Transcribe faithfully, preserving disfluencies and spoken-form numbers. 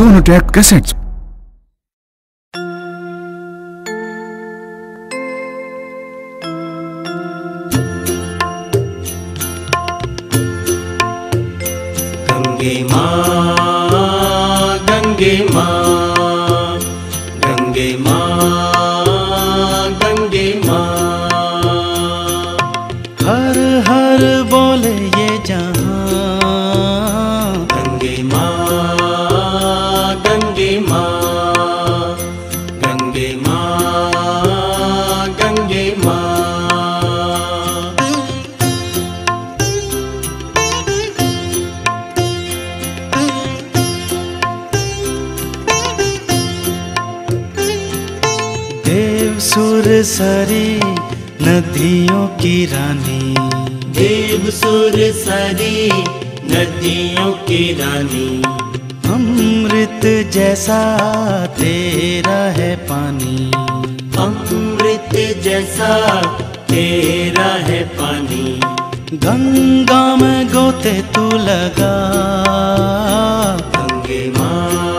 Tone Attack Cassettes. Gange माँ, गंगे माँ, गंगे माँ, गंगे माँ। हर हर बोले ये जहाँ। गंगे माँ, गंगे माँ, गंगे माँ, गंगे माँ। देव सुर सरी नदियों की रानी। देव सुर सरी नदियों की रानी। अमृत जैसा तेरा है पानी। अमृत जैसा तेरा है पानी। गंगा में गोते तू लगा। गंगे माँ,